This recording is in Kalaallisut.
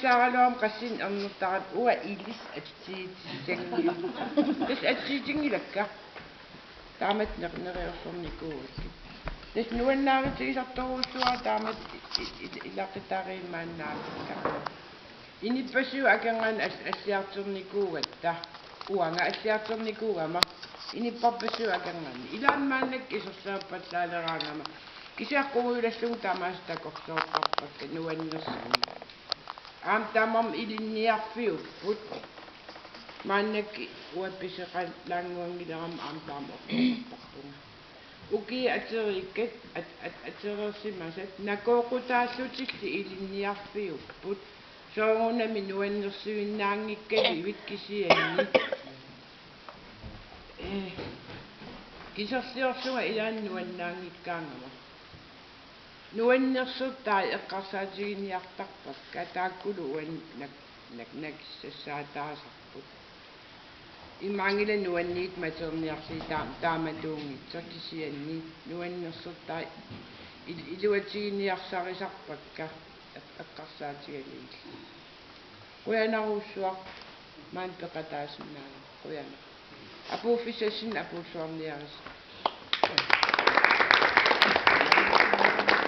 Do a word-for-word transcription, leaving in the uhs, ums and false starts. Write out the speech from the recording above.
Saaraluam qassin ernertarat uanga ilissi atsiitissanngilakka. Tassa atsiitinngilakka. Taamatut ner-, neriorsornikuugakkit. Tassa nuannaarutigisartorujussuuara taamatut i-, i-, i-, ilaqutariit maani naamikkaanni. Inuppassuit akornanni as-, alliartornikuugatta. Uanga alliartornikuugama. Inupparpassuit akornanni. Ilaanni maannakkut isersuarpallaaleraangama. Kisianni qungujulallugit tamaasa takorloortarpakka nuannersunik. Aamma tamarmik ilinniarfiupput. Maannakkut uanga pisoqalaannguanngilerama aamma taama oqartarpunga. Ukiut atoriikkat at-, at-, atoriarsimasat nakooqutaallutillu ilinniarfiupput. Soorunami nuannersuinnaanngikkaluit kisianni. Eh, kiserliorlunga ilaanni nuannaanngikkaangama. Nuannersortai eqqarsaatiginiartarpakka taakkulu uani nak-, nak-, nakissassaataasarput. Imaanngilaq nuanniit materniarlugit taam-, taamatuunngitsoq kisianni nuannersortai il-, iluatiginiarsarisarpakka eq-, eqqarsaatigalugit. Qujanarujussuaq maani peqataasinnaagavit. Qujanaq. Apuuffissassinnik apuussuarniarisi.